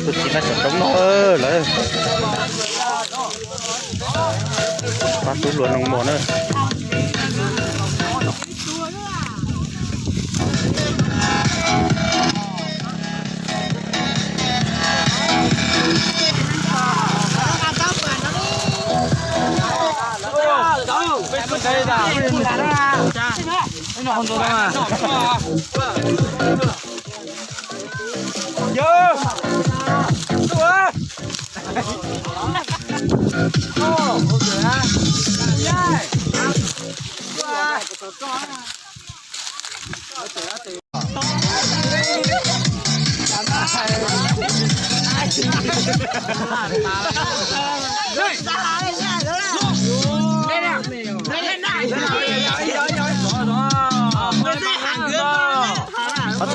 Tus txiv mas saum roob no lawm. Pab tub hluas noo mos na. Qhov txuas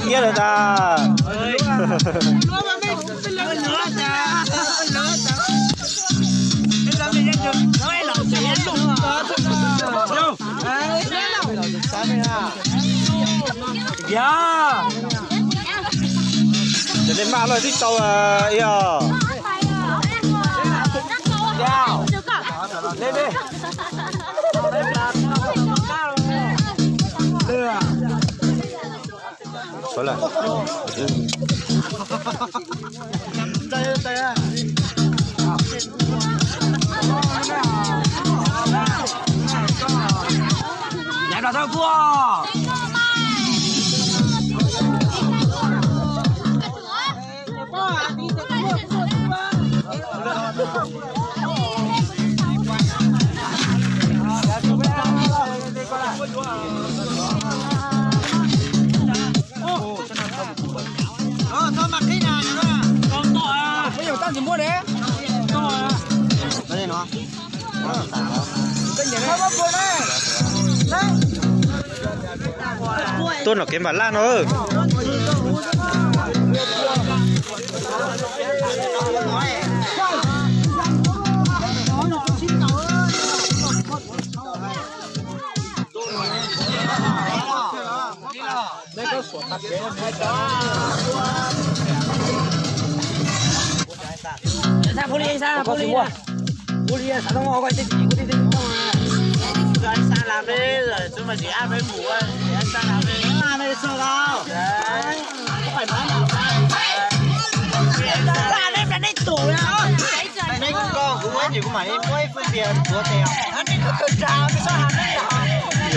kiab lawm tas. Yog, cov nej maj loj twb tau ib os. Tuaj nram kev npam laj no.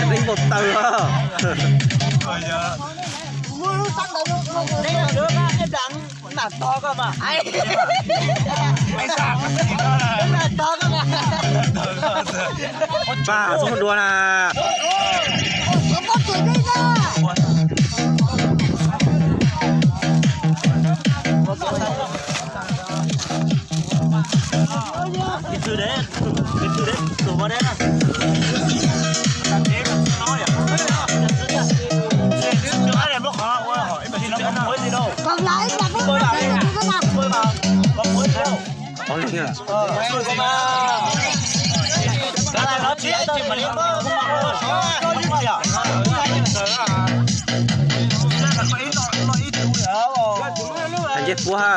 Neeg nkaus taws os. Mas txhob muaj dua na. Còn lại là cái cái cái cái Ua li thiab. Hais ncej puab ha.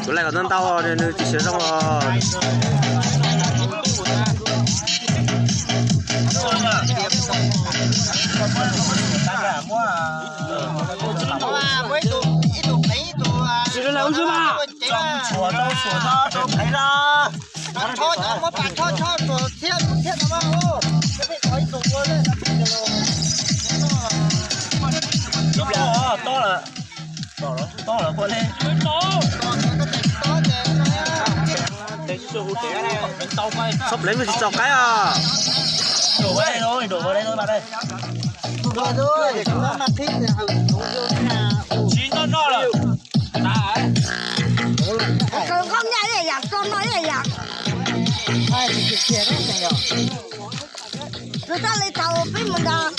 Tus laij kom ntau ntau, nws tsis siav zoo os. Txhob pleev, tsis txaus qaib os. Tsis noj noj lawm. Kawg nqaij nyiaj ib yam, tso noj ib yam. Nws txhaj li thaum peb mus nrad,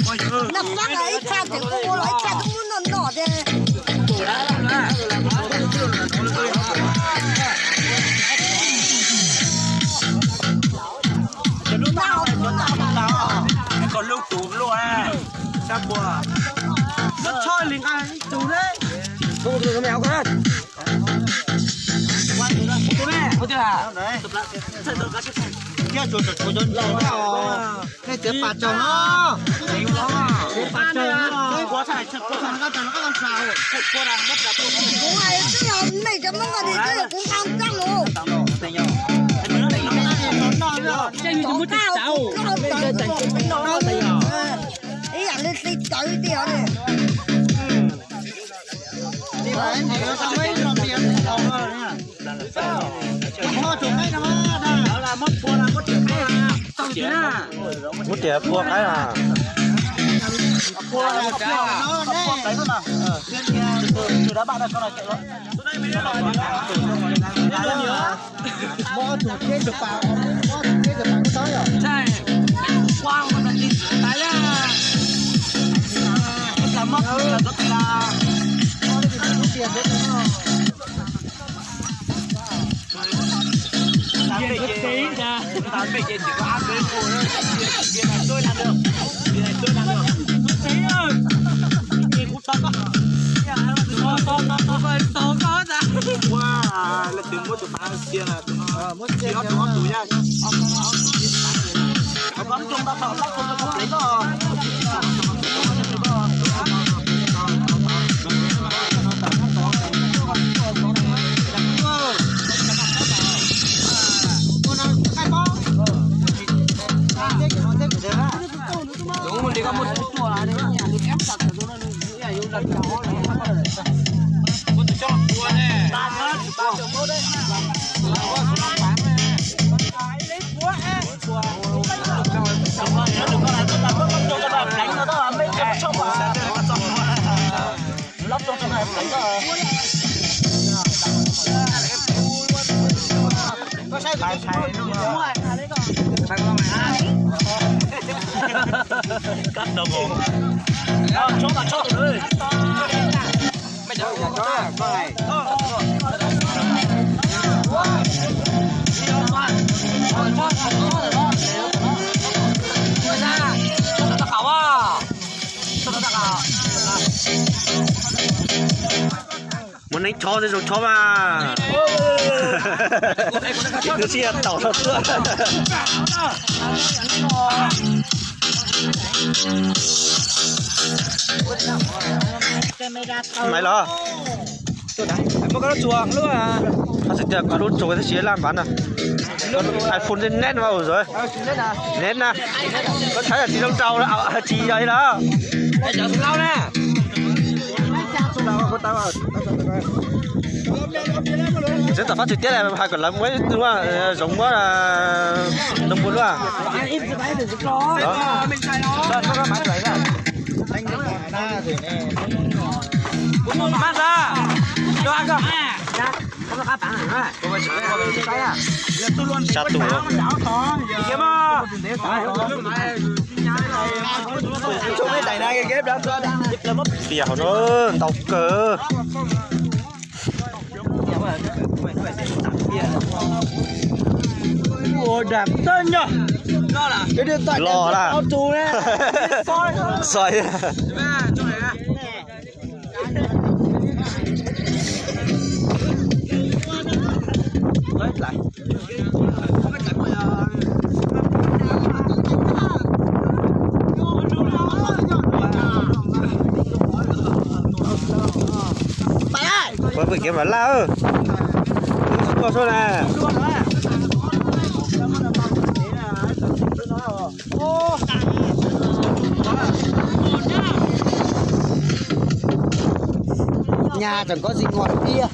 nag fab ib txhia tseem kuj ua los ib txhia twb muab noj noj thiab. Koj lub tus luaj, sab pua, lub tsho li nqa tus ne. Nej txiav pas tsaug no. Kuv hais twb yog nej cov Hmoob ko ces twb yog kuv nqa tag mus. Ib yam li hli tawv tiag li. Muab tias pua qaib a. Ua, leej twg muab tus pav xiab na, tus no, tus ob tus yaj. Muaj neeg chob thiab zoo chob mas. Ib tug sib yav taum rau tuaj. Maiv los, muab koj lub tsuas lub, qhov txhia tias koj lub tsuas tab sis laj npav na. Koj iPhone thiab net mas ua zog. Net na. Koj thaib yam tsis zoo rau, tsis yog li los. Tseeb tom fab txwv tiab hais kom lawv muab ib lub, Zoov muab Noo Npua lub. Xya tus. Piam hauv no ntau kawg. Ua dam tawj nyob. Los lawm. Xob. Puas pw kev mam laj. Tuaj sub na. Nyaj tseem kov tsis nqos tiag.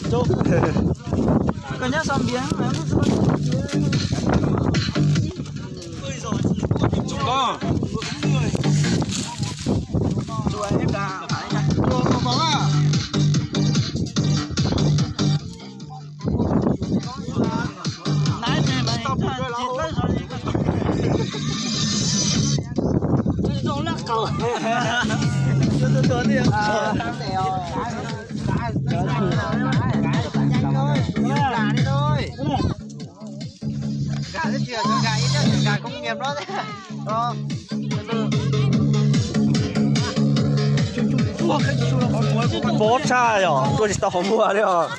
Mob tshaj yom, tua tsis tau qhov muag li os.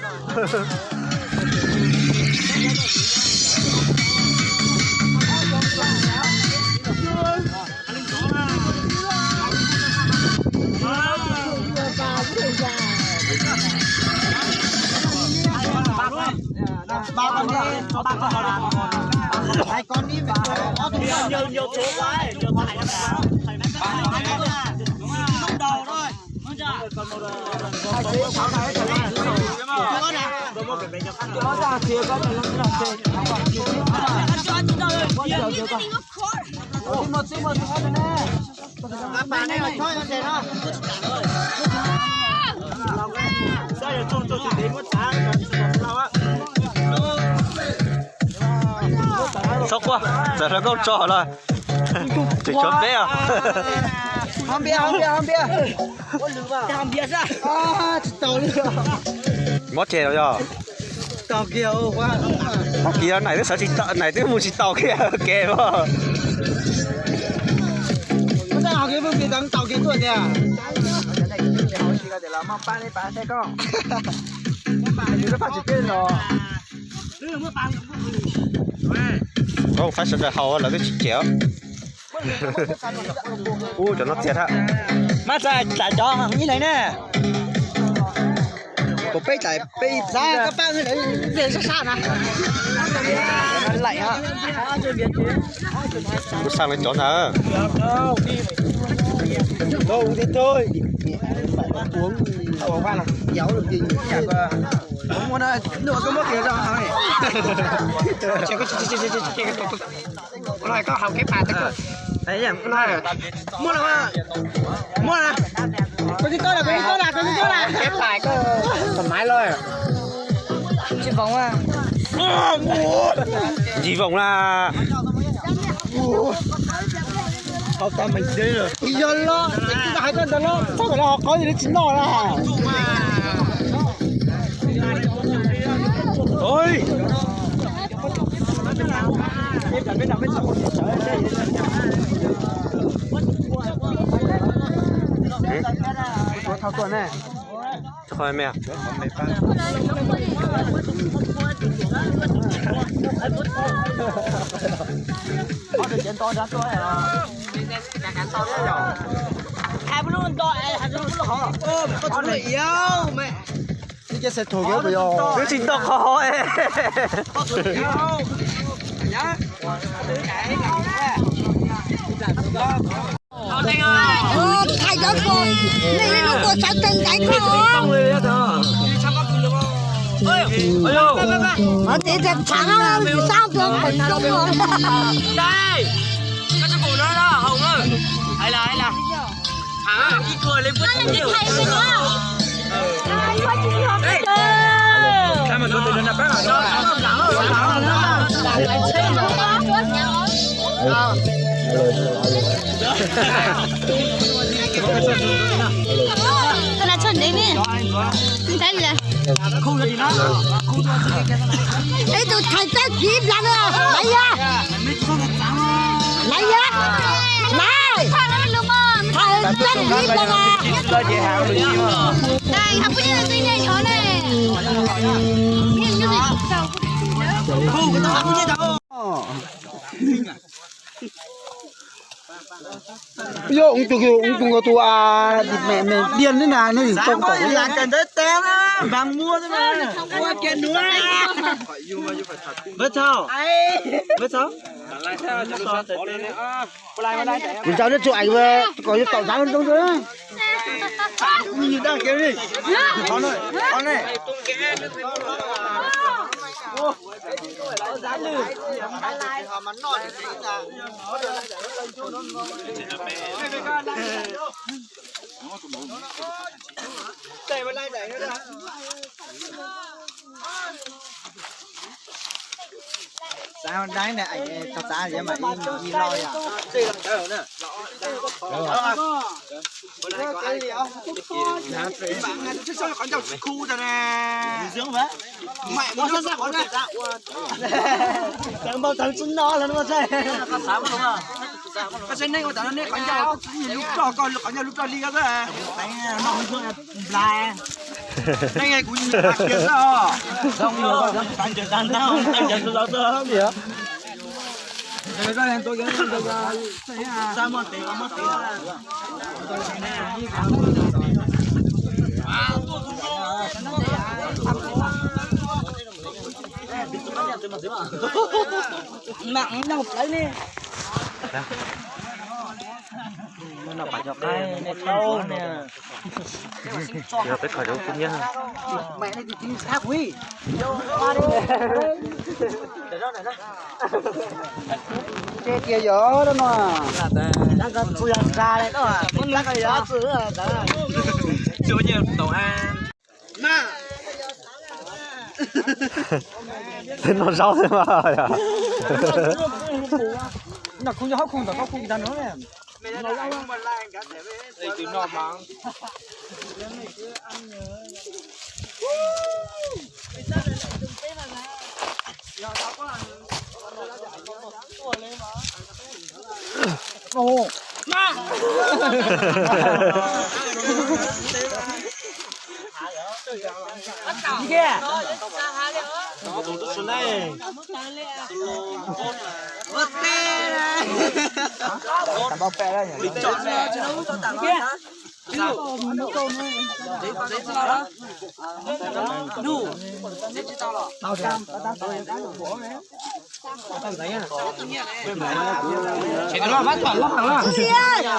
Txhob quaj, txawm hluas nkauj tso los tseem tshuav peb os. Mob tseg los yog? Tau kiag, naim twb sawv tsis tau, naim twb mus tsis tau kiag kev os. Koj faib sawv daws haus lawv twb tsis cem. Ub, cov no txias thiab. Mab txais tlaim cov ib leeg ne. Kuv peb tlaim peb ib xav koj pab wb lawv sab sab na. Laim. Kuv xav lawv cov ntag. Muaj, muaj, muaj. Koj tsis tau, koj tsis tau, koj tsis tau. Kev pais koj tau maiv los. Tsis voos a. Tsis voos na. Yog los, hais koj ntawd los, txhob kom los hauv qhov tsis noj na. Thau tuaj ne. Twb tsis tau qhov hov. Thais cov tuag, nej lub tuag sawv tsees ntaiv koj. Ces tshav sab tuag pheem zoo. Koj na tshuaj ntev ne. Ib tug thais txawb kiv nplas na, laiv yog, laiv yog, laiv, thais txawb kiv nplas na. Yog ub tus, ub tus nkaus tus, me me diaj neb na, neb tsis tau kom. Kuv ntsauj neb tsuas aim kom yus tau xav zoo zoo. Xav dai na, txog xav liam mas ib ib lo yom. Peb kho zaub kub nyiab. Tias yog no. Txua nyiaj tau a. Peb noj zaub xwb mas. Tsis tau los, pab tom loj heev na.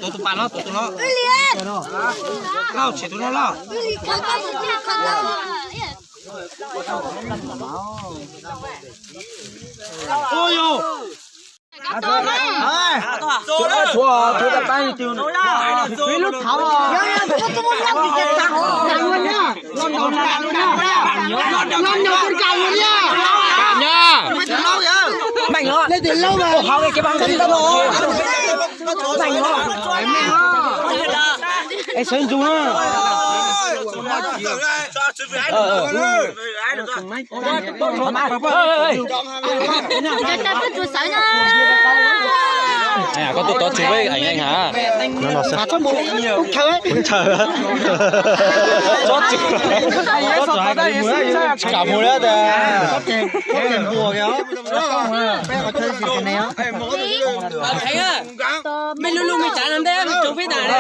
Tus tus pas no, tus tus no. Lauj, tsis tus no lauj. Ua yus. Tus dab tshuav, tus dab pab tus. Peb lub thaum. Nyob. Leej twg laub mas. Es sawv ntsug na. Koj tuaj tod tsuv peb eev eev ha. Txhob mus ub chaw. Txhob tsuv. Kam mus li tas. Mej lub lub me tsav no ntej tsuv peb tas li.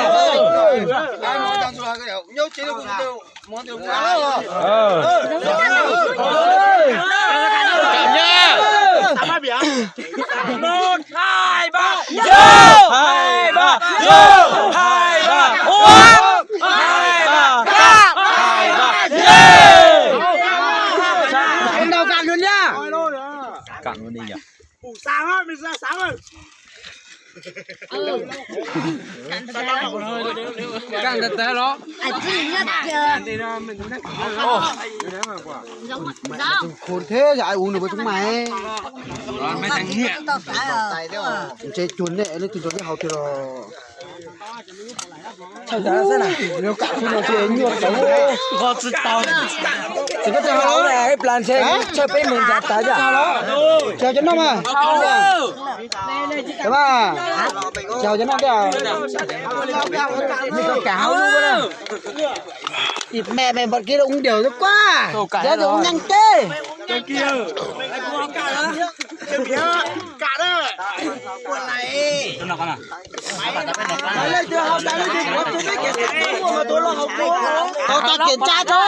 Hai ba, yau, hai ba, yau, hai ba, ua, hai ba, kam, hai ba, yau. Kam no ni yom. Kam ntawd los. Khun thiab yog ai ua nws puas tub mais. Ntshe cuag nej leej twg nrog thiab haus tiag los. Kam xwb na, kam xwb no ces nyuaj tau. Tsis koj tsis haus los, plas ntshe tsawg peb mus nrad tawv tiag. Cov cov noj mas. Cov mas, cov cov noj tiag. Mej koj kam haus lub na. Ib me me npam kiag ub ntiav kuaj, yog tus ub nyeej teb. Tau tau kiểm tra tso.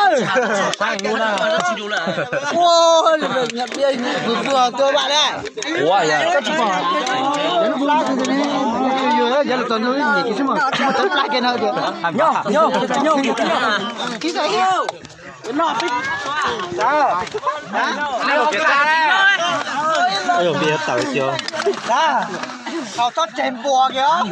Ua, nyiam pia vwm vwm tuaj vam na. Ua yog. Yog lawv tau nws nyiam kiag xwb mas tsis muaj tau plag kiag no tias. Nyob nyob nyob. Tawm kiag. Tau txhob tseg npua kiag.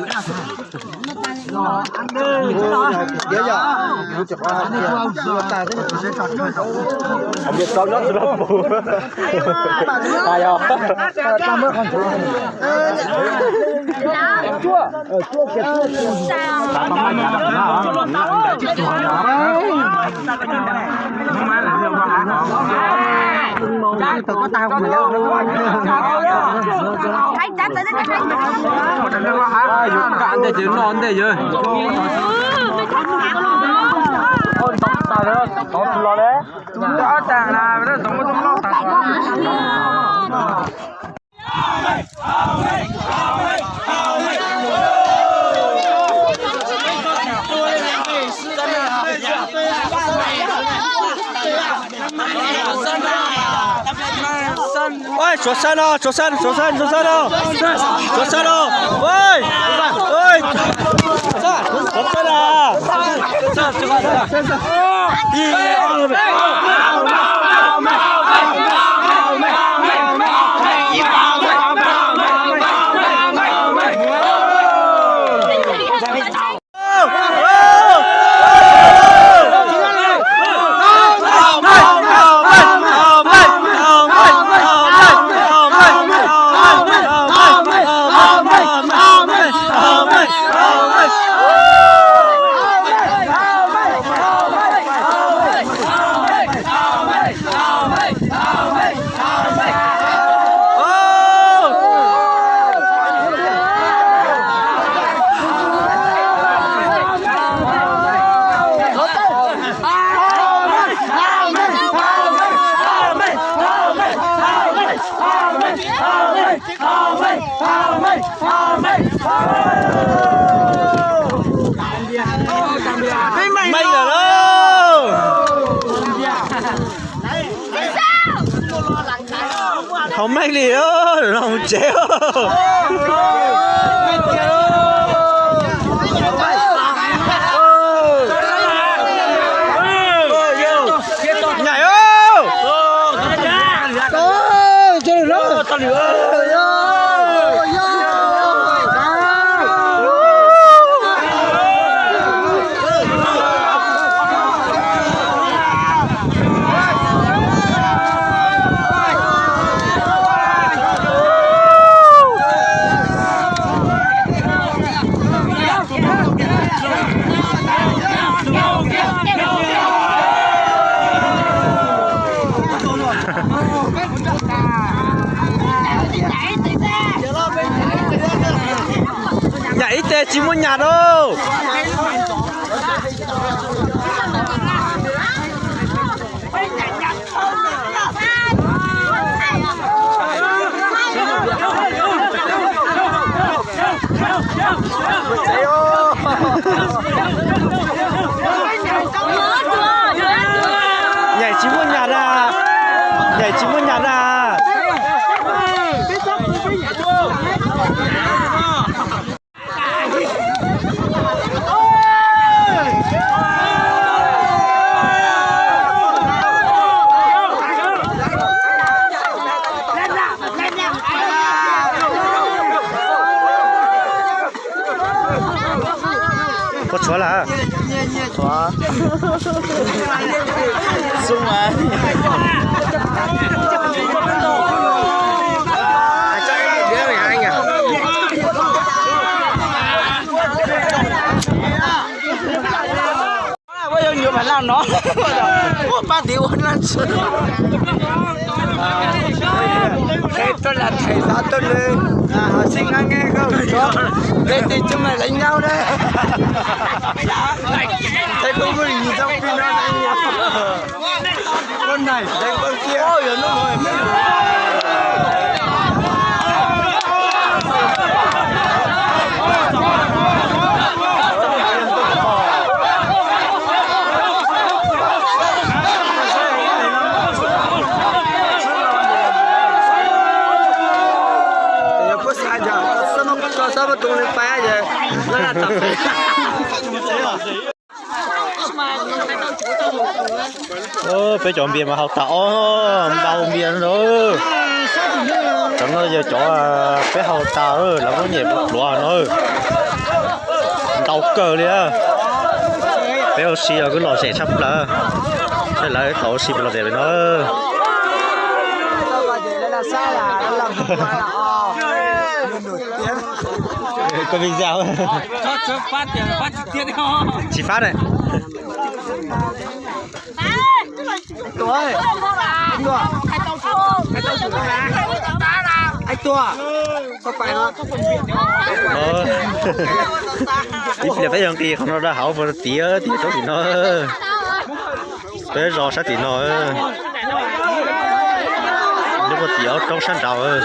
Yus kam ntej ces noj ntej yawg. Oi, suav sab no, suav sab, suav sab, suav sab no, suav sab no, oi, oi, suav sab no. Meej lawm lauj. Thaum meej li no mus tsev. Nyaim. Nyam ib teg tsis muaj nyam lauj. Nyaim tsis muaj nyam na, nyaim tsis muaj nyam na. Puas tshuav lawm? Ua yog nyuam pam laj no, ua pab ntiv ua naj tsi. Tuaj lam them xav tuaj nws, ho sib nqa nge koj, npe tis tsis mas lawv nyaub na. Thaib kuj muaj yim txoj pij no lawv nyaub. Peb cov npias mas haus tas ob npaus npias no. Cov no yog cov peb haus tas lawv muab nyem pluav no. Tau kawg li. Peb ua si los kuj lom zem tshaj plaws. Saib lawv tau ua si pes los zem li no. Tsis fab ne. Ib pliag peb yuav nqis qhov no rau hauv, tiav tiav roob tim no. Peb zos sab tim no, lub puag tim ob roob sab nraud.